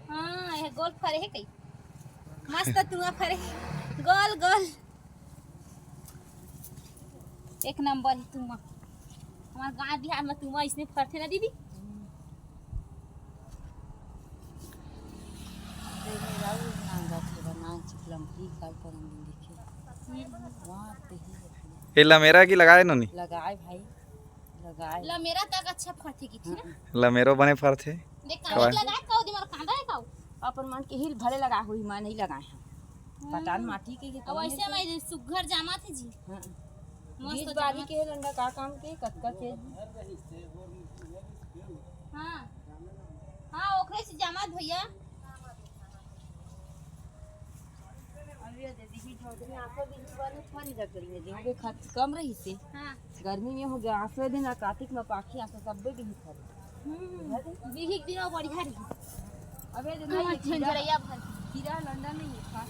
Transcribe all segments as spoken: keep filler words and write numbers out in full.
हाँ, ये गोल फरे हे कई। मस्त तुमा फरे हे। गोल, गोल। एक नंबर हे तुमा। हमार गाँव बिहार में तुमा इसने फरथे ना दीदी? हम्म। ये लमेरा की लगाए नोनी? लगाए भाई, लगाए। लमेरा तक अच्छा फरथे की थी ना। लमेरो बने फरथे। देख, कांदा लगाए का, ओदी मोर कांदा है का? अपन मन के हिल भले लगा हुई, मैं नहीं लगाए हैं। पटान माटी के, के अब कौन ऐसे है? मैं सुग्घर जामा थे जी। हाँ। मस्त बीज बारी जामा। के लंडा का काम के, कतका के? हाँ, हाँ, ओकरे से जामा भैया। अभी ये दे दी, बीज होते हैं, आपको बीज बारी फल लग रही है, गेहूं के खर्च कम रही से। हाँ। गर्मी में हो गया, आसरे दिन आ कातिक में पाखी आसरे सब्बे बिही फरे। हम्म, बिही के दिन और बढ़िया रही। अबे दिन हाँ, ये खीरा, झंझरैया भर। खीरा लंडा नहीं है, खा।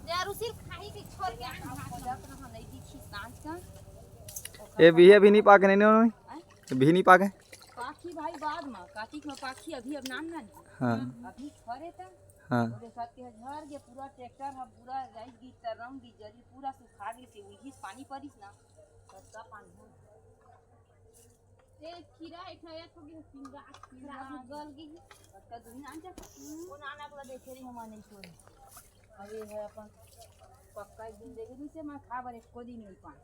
यार, उसी खाही के छोड़ के आन भाग। जात रहा, नहीं दिखी सांझ का। ए बिही अभी नहीं पाके नहीं, नहीं, नहीं। बिही नहीं पाके। पाखी भाई बाद में, कातिक में पाखी अभी अब नान नान है। हाँ। अभी फरे था। हाँ। ओके, साथ के झर के पूरा ट्रैक्टर हम पूरा राइस गीत, तरम गीत, जरी पूरा सुखा गई से, उही पानी परिस ना। सबका पानी हो। ए, खीरा एक ठो, एक ठो के पिंगा, पिंगा गल गई। पक्का दुनिया आन जा। कौन आना अगला देखे रही, हम नहीं छोड़े। अब ये है अपन पक्का एक दिन देखे, दूसरे मैं खा बर एको दिन नहीं पाए।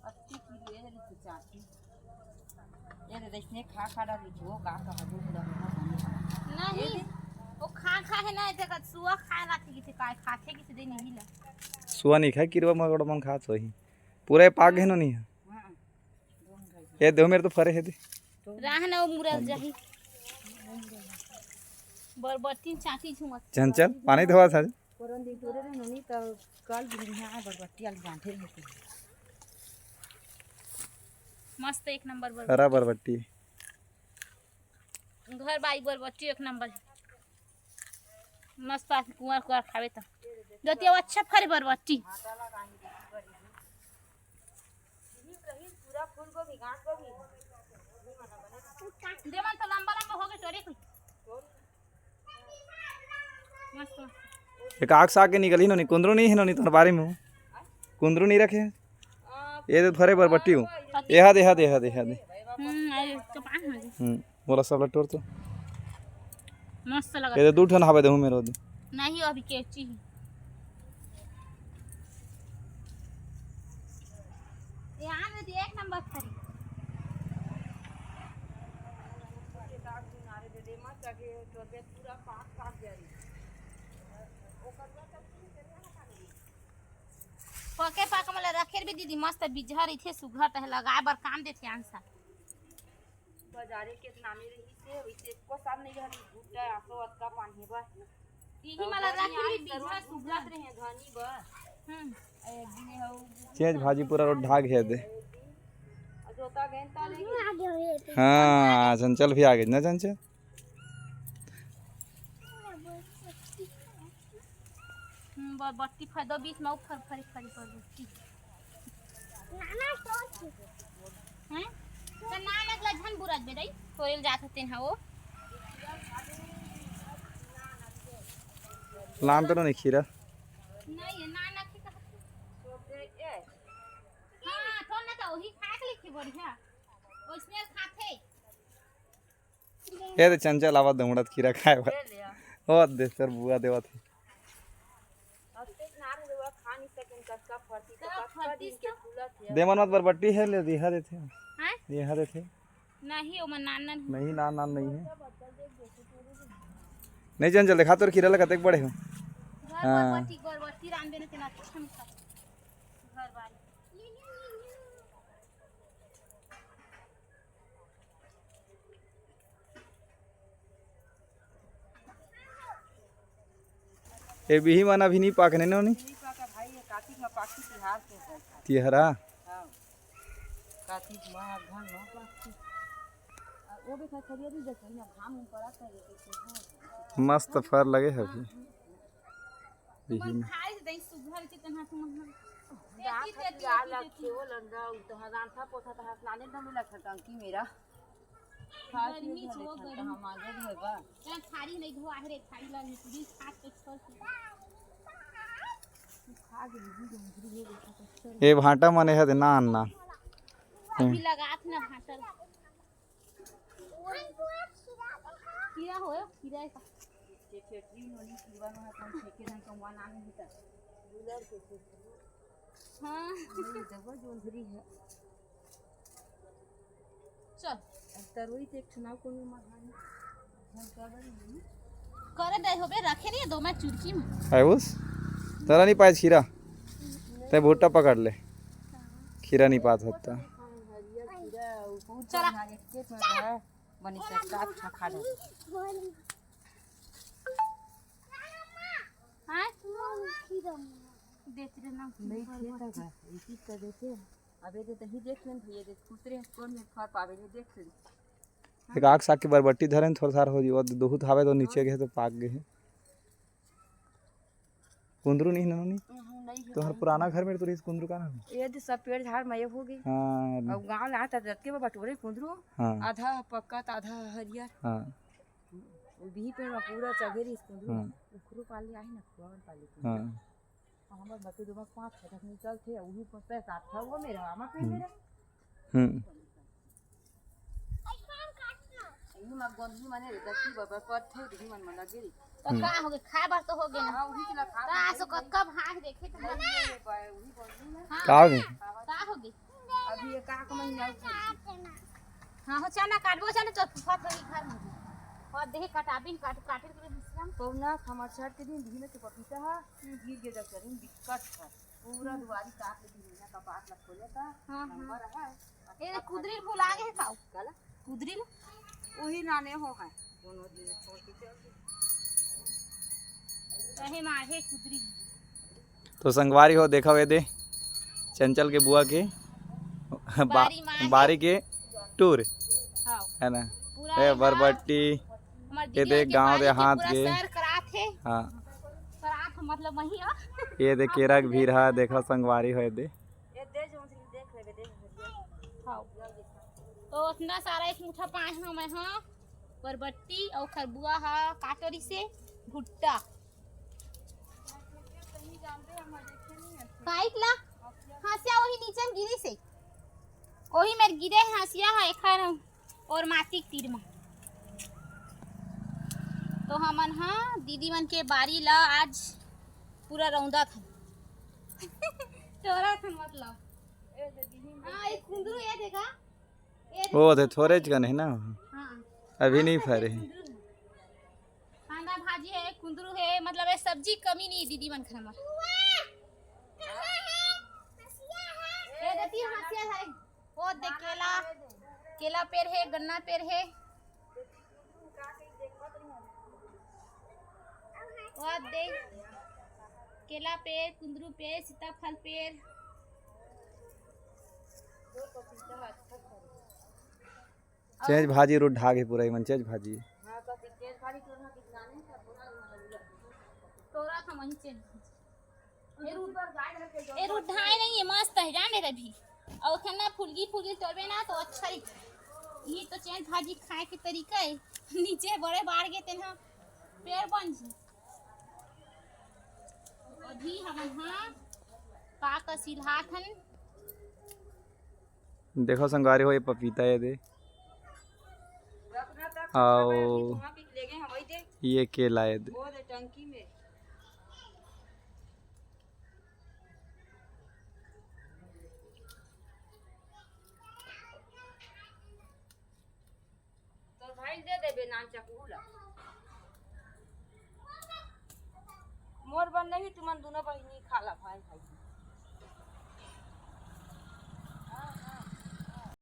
अस्सी किलो ये रही चाची। ये दे इसने खा खा डाली जो का का हजू पूरा होना पानी। नहीं, वो खा खा है ना, जगह सुआ खाए लाती की थे, काय खाते की थे, दे नहीं ला। सुआ नहीं खाए, किरवा मकोड़ा मन खात वही। पूरा ये पाक है ना नहीं है। हाँ। ये दो मेरे तो फरे है दे। राह ना वो मुरल जाही। बरबट्टी चाची झुमत। चंचल, पानी धोवा था। कोरन दिन टोरे रहे नोनी, त कल भी यहाँ बरबट्टी आलू बांधे रहते हैं। मस्त एक नंबर बरबट्टी। हरा बरबट्टी। घर बाई बरबट्टी एक नंबर। मस्त आके कुआर कुआर खावे त। जतिया अच्छा फरे बरबट्टी। देवन तो लंबा लंबा हो गए तोरे कोई। मस्त, मस्त। एक आग सा के निकली नोनी, कुंदरू नहीं है नोनी तोर बारी में। कुंदरू नहीं रखे। ये तो फरे बरबट्टी हूँ। एहा दे, एहा दे, एहा दे, एहा दे। हम्म, आयो, तो पान हो गया। हम्म, बोला सब लटोर तो। मस्त लगा। ये तो दू ठन हवे देहूँ मेरे दे। नहीं, अभी केची ही। यहाँ में तो एक नंबर खरी। पके पाक वाला रखे भी दीदी, मस्त बिजहा रहिथे, सुघर तहे लगाए बर काम देथे आंसा। बाजारे के नामे रही से, वैसे एको साल नहीं रहल, भुट्टा आसो अतका पानी बा। यही तो मला धनी रखे आई, भी बिजहा सरवा सुघर। भुजत रहे धनी बा। हम्म। ए, एक दिन हऊ चेंज भाजी पूरा रोड ढाक है दे। जोता गए ता ले। हाँ, चंचल भी आ गए ना, चंचल। हम्म, ब-, बट्टी फर दो बीच में, ऊपर फरी फरी पर बट्टी। हैं? तो नानक ला झन बुरत बे दाई, तोरेल जात हतेन हा वो। लान तो नहीं खीरा। नहीं, ये नानक ही कहत। हाँ, थोड़ा ना तो वही खा के लिखी बढ़िया। ओइसने खाथे। ए दे चंचल आवत दे मुड़त खीरा खाए बर। ले लिया। ओ दे सर बुआ देवत हे। अब ते नार हुआ खा नहीं सकेन, कतका फरती तो का कतका फरती दिन के तो? फूलत हे। दे मन मत बरबट्टी है, ले दिहा देथे। हैं? दिहा देथे। नहीं, ओमन नान नान हे। नहीं, नान नान नहीं है। नहीं चंचल, देखा तोर खीरा ला कतेक बड़े हो। घर हाँ। बरबट्टी, बरबट्टी रांधे ने तेना अच्छा नहीं खाते। घर बारी। ए बिही मन अभी नहीं पाकने नोनी। नहीं पाका भाई, ये कातिक में पाकी तिहार के है। तिहरा? हाँ। कातिक में अगहन में पाकी। आ, वो भी खा, खरिया भी देख, ना घाम में पड़ा था, ये कैसे हो? मस्त फर लगे है अभी। हाँ, हाँ। बिही में। खाए से दही सुघर के तना तुम। रात के आ लगथे वो लंडा, उ तो हजान था पोथा था, स्नाने न मिला था टंकी मेरा। गर्मी छो, गर्मी। हम आगे धोए बा। जा थारी नहीं धोआ है रे, थारी ला निकली, खा के छोड़ के। खा के निकली, निकली, ये देखा तो। ए भांटा मने हे ना अन्ना। अभी लगात ना भांटा। खीरा हो, खीरा है का? के फेटरी नोनी खीरा में कौन फेंके ना, कौन आने होता। हाँ। ये देखो, जोंधरी है। चल। अब तरोई ते एक ठो नाव कोनो महान। हम का बनी? करे दे होबे, रखे नहीं दो मैं चुरकी में। आयुष, तरा नहीं पाए खीरा। ते भुट्टा पकड़ ले। खीरा नहीं पात होता। हरियर खीरा, उ बहुत चला। बढ़िया एक खेत में है। बनी से साग खा खा ले। हाँ? देख रे ना। नहीं खेत है का? इसी का देखे। अबे दे तही देख लेन भैया, देख कुतरे कौन में फर पावे ले, देख ले। एक आग साग के बरबट्टी धरे न, थोड़ा सार हो जी, वो दुहुत हावे तो नीचे गए तो पाक गए। कुंदरू नहीं ननोनी? हम्म, नहीं है। तोहर पुराना घर में तो रहीस कुंदरू का ना? ये दे सब पेड़ झाड़ मये हो गए। हाँ। अब गाँव ला त जतके बा बटोरे कुंदरू। हाँ। आधा पक्का त आधा हरियर। हाँ। वो भी पेड़ में पूरा चघे रहीस कुंदरू। हाँ। उखरू पाले आहे ना, खुआवन पाले कुंदरू। हाँ। और हमर बच्चे दो पाँच छटक निकल थे, वही पर पैसा था वो मेरा, आमा पे हम्म। मेरा। हम्म। यही मा गोंदली माने रे, दस की बाबा पर थे, यही मन मन लगे रे। तो हम्म। का हो गए? खाए बार तो हो गए ना। हाँ, वही चला खा का के सो गई। कब, कब हाथ देखे तो वही ले ले पाए, वही गोंदली ना। हाँ, का हो गए? का हो गए? अभी ये का का महीना हो गया? हाँ, हो चला काटबो, चला चल फुफा थोड़ी घर में। और देखे कटाबिन काट, काटे के लिए दूसरा। पौना हमार छठ के दिन धीमे से पपीता है, गिर गया जब चलिन दिक्कत है। पूरा दुआरी काट ले दिन का पास लग खोले का हाँ, हाँ। नंबर है। ए, कुदरी फूल आ गए खाओ। काला? कुदरी लो। वही नाने हो है। दोनों दिन छोड़ के चल गए। कहे मारे कुदरी। तो संगवारी हो, देखा हुए दे चंचल के बुआ के बा-, बारी माँ है। बारी के टूर हाँ। है ना? पूरा ए, यहाँ बरबट्टी, हमार ये दीदी देख के गाँव बारी के देहात पूरा के। सैर करात है। हाँ। करात है, मतलब वही है। ये देख केरा के भीड़ है, देखा संगवारी हो ये दे। ये दे जो देख लेबे, देख भैया। हाँ। तो उतना सारा एक मुठा पाए हम, हाँ, बरबट्टी और खरबुआ हा, काटोरी से भुट्टा। काइट ला हंसिया वही नीचे में गिरी से, वही मेर गिरे हंसिया हा एखर और मासिक तीर में। तो हमन हा दीदी मन के बारी ला आज पूरा रौंदा था। तोरा था मतलब। हाँ, एक कुंदरू ये देखा। वो तो थोड़े च गन है ना, हाँ। अभी नहीं फरे। कांदा भाजी है, कुंदरू है, मतलब ये सब्जी कमी नहीं दीदी मन खाना में। ये देती हंसिया है, वो दे केला, केला पेड़ है, गन्ना पेड़ है। वो दे केला पेड़, कुंदरू पेड़, सीताफल पेड़। चेंज भाजी रोड ढाग है पूरा, इमन चेंज भाजी। हाँ, तो चेंज भाजी तो ना कितना नहीं था, पूरा तोरा था वहीं चेंज भाजी। ए रोड, ए रोड ढाए नहीं है, मस्त है, जान ले रवि। और खाना फुलगी फुलगी तोड़बे ना तो अच्छा ही। ये तो चेंज भाजी खाए के तरीका है। नीचे बड़े बाढ़ गए थे ना, पेड़ बन जी। अभी हम हाँ का का सिलहात हन। देखो संगवारी हो, ये पपीता है दे, आओ ये केला है दे। तो भाई दे देबे नान चकू ला। मोर बन नहीं, तुमन दोनों बहिनी खा ला भाई भाई।